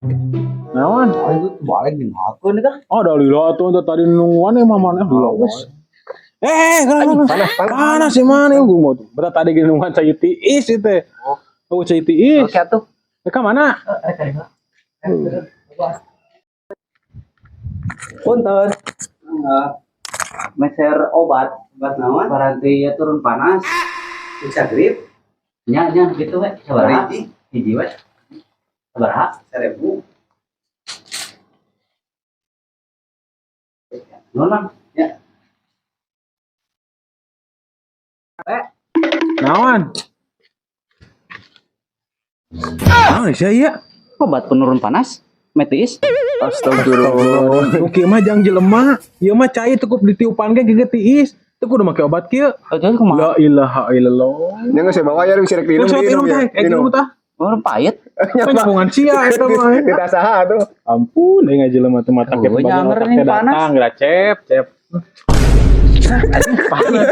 Naon? Oh, itu balik di ngakeun kah? Oh, dah lila tuh tadi nungguan ya mama lila. Geus. Eh, kenapa? Panas, panas. Panas sih mana gua mau tuh. Berarti tadi gini nungguan cai tiis itu. Oh, cai tiis. Oke atuh. Ka mana? Punten. Meser obat, Obat naon? Paranti ya turun panas. Bisa grip. Nya nya gitu we. Sabaraha? Hiji. Hiji we. Sabaraha? 1.000. Nuhun, Mang. Ya. Naon? Naon sih iya? Obat penurun panas, metis. Astagfirullah. Oke mah jang jelema, ieu mah cai cukup ditiupan ge gege tiis. Teu kudu make obat kieu. Oh, jadi kumaha? La ilaha illallah. Nya geus bawa ya bisa rek minum, Terus minum ya. teh, eh minum tah. Orang pahit. Nyambungan sia eta mah. Kita saha tuh. Ampun, aing jelema teh mata Oh, ke nyanger otak nih, teh panas. datang, geura cep, cep. Panas.